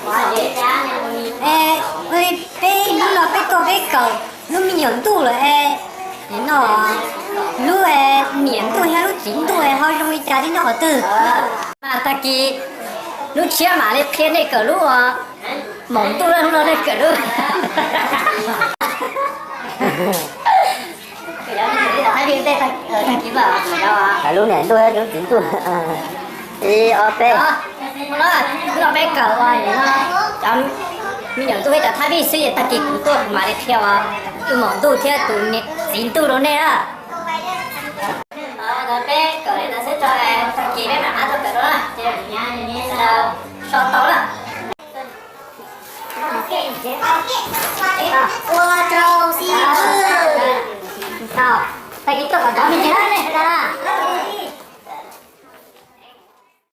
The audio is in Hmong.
Muaj xwb. Es peb hnub no peb tuaj peb kawm lub me nyuam ntuj lawm es, no, lub niam ntuj thiab lub txiv ntuj es ho zoo li cas thiab nyob qhov twg? Mas tag kis lub tshiab mam li qhia nej kawm lub maum ntuj, hnub no nej kawm lub Tag kis mas, lub niam ntuj thiab lub txiv ntuj. Ib ob peb. Hnub no peb kawm ua cov me nyuam ntuj thiab cov thaj vij xwb, tag kis kuv tuaj kuv mam li qhia ua tus maum ntuj thiab tus txiv ntuj rau nej na. Peb kawm li ntawd xwb, tag kis peb mam rov qab tuaj kawm dua na. Sawv daws so tau na. Ua rau xib hwb. Tag kis tuaj kawm cov me ntsis na.